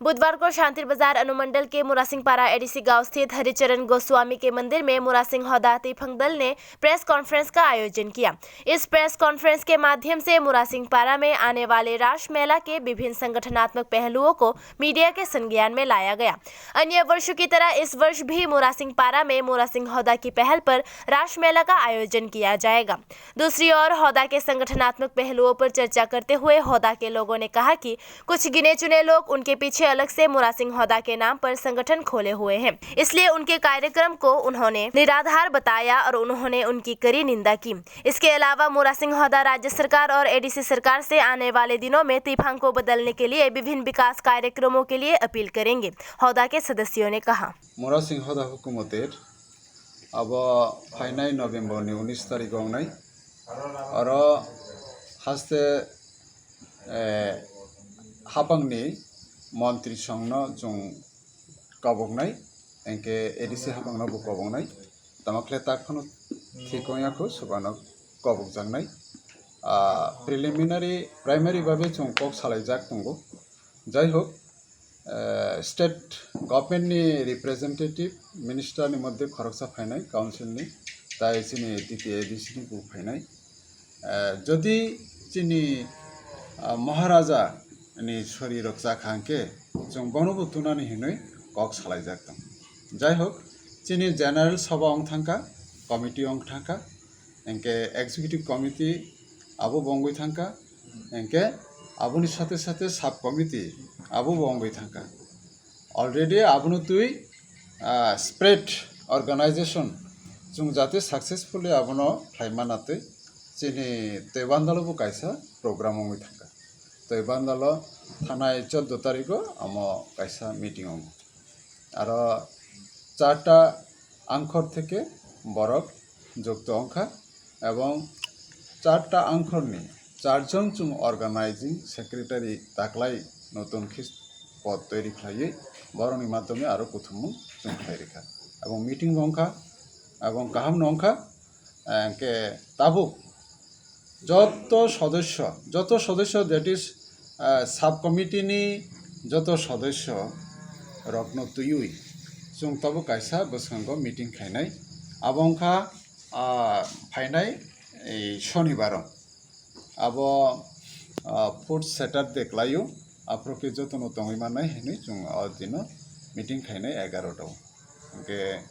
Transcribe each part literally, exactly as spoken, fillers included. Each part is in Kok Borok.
बुधवार को शांति बाजार अनुमंडल के मुरासिंगपारा एडीसी गांव स्थित हरिचरण गोस्वामी के मंदिर में मुरासिंग होदा तीफंग दल ने प्रेस कॉन्फ्रेंस का आयोजन किया। इस प्रेस कॉन्फ्रेंस के माध्यम से मुरासिंगपारा में आने वाले रास मेला के विभिन्न संगठनात्मक पहलुओं को मीडिया के संज्ञान में लाया गया। अन्य वर्षों की तरह इस वर्ष भी मुरासिंगपारा में मुरासिंग होदा की पहल पर रास मेला का आयोजन किया जाएगा। दूसरी ओर होदा के संगठनात्मक पहलुओं पर चर्चा करते हुए होदा के लोगों ने कहा कि कुछ गिने चुने लोग उनके पीछे अलग से मुरासिंग होदा के नाम पर संगठन खोले हुए हैं, इसलिए उनके कार्यक्रम को उन्होंने निराधार बताया और उन्होंने उनकी कड़ी निंदा की। इसके अलावा मुरासिंग होदा राज्य सरकार और एडीसी सरकार से आने वाले दिनों में तीफांग को बदलने के लिए विभिन्न विकास कार्यक्रमों के लिए अपील करेंगे, होदा के सदस्यों ने कहा। Murasing hoda hukumoter abo phainai November ni unis tarik wngnai. Oro haste, eh, hapangni montri songno chwng koboknai, engke ADC hapangno bo koboknai. Tamo khle tak phano thik wngya kho, subano kobokjaknai. Ah, preliminary, primary babe chwng kok salaijak tongo. Jai hok, eh, state government ni representative minister ni moddhe khoroksa phainai council ni, tai chini TTAADC ni bo phainai. Eh, jodi chini, ah, Maharaja ni sori rok cha kha hwnkhe, chwng bono bo tunani hinwi kok salaijak tong. Jai hok, chini general sabha wng thangkha, committee wng thangkha, hwnkhe executive committee abo bo wngwi thangkha, hwnkhe aboni sate sate sub committee abo bo wngwi thangkha. Already abono twi, ah, spread organization chwng jate successfully abono khlai mana twi chini tei bandalo bo kaisa program wngwi thangkha. Tei bandalo thanai choddo tarigo amo kaisa meeting wngo. Aro charta angkhor theke borok jukto wngkha, ebong charta angkhorni charjon chwng organizing secretary taklai notun khe pod toiri khlaiwi borokni madhyome aro kuthumung chwng khlai rikha. Ebong meeting bo wngkha, ebong kahamno wngkha, hwnkhe tabuk joto sodosyo, joto sodosyo, that is, ah, sub committee ni joto sodosyo rokno twiwi chwng tabuk kaisa bwskango meeting khainai. Abo wngkha, ah, phainai, ei, sonibaro. Abo, ah, fourth Saturday kwlaio, aphuru khe jotono tongwi mannai hinwi chwng o dino meeting khainai egarota o. Hwnkhe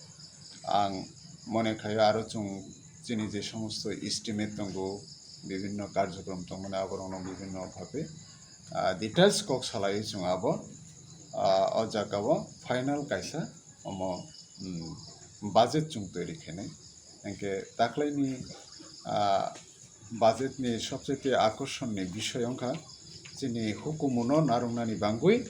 ang mone khaio aro chwng chini je somosto estimate tongo, bibhinno karjokrom tongmani aborokno bibhinno bhabe, ah, details kok salaiwi chwng abo, ah, o jagao final kaisa omo, mm, budget chwng toiri khainai. Hwnkhe taklaini, ah, budget ni sobchaite akorsonni bisoi wngkha chini hukumu no narwknani bangwi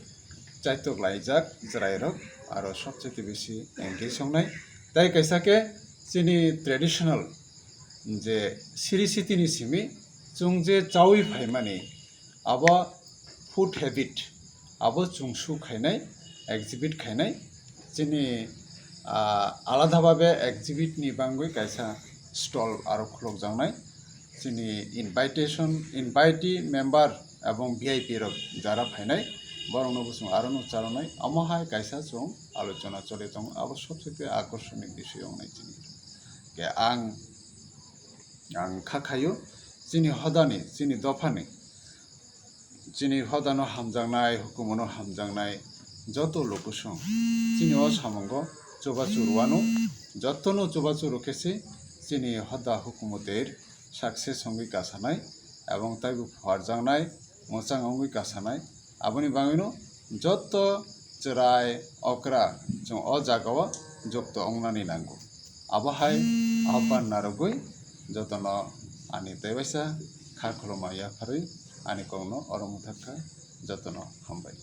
chaitok laijak chwrairok aro sobchaite bisi engage wngnai. Tai kaisa khe chini traditional je siri sitini simi chwng je chaui phaimani abo food habit abo chwng su khainai, exhibit khainai. Chini, ah, alada babe exhibit ni bangwi kaisa stall aro khulukjaknai. Chini invitation, invitee member ebong V I P rok jara phainai, borokno bo chwng arono charonai. Omo hai kaisa chwng alochona choli tongo. Abo sobsete akorsoni bisoi wngnai chini. Ke ang, ang kha khaio, chini hodani, chini dophani, chini hodano hamjaknai, hukumuno hamjaknai joto lukusong chini o samungo chubachu rwano, jotono chubachu rwkhe se chini hoda hukumu ter success wngwi kasanai, ebong taibo phuarjaknai, mwchang wngwi kasanai. Aboni bagwino joto chwrai okra chwng o jagao jukto wngnani nango. Abo hai ahban narwgwi jotono ani tei waisa kha khuluma yapharwi ani kokno oro mwthak kha. Jotono hambai.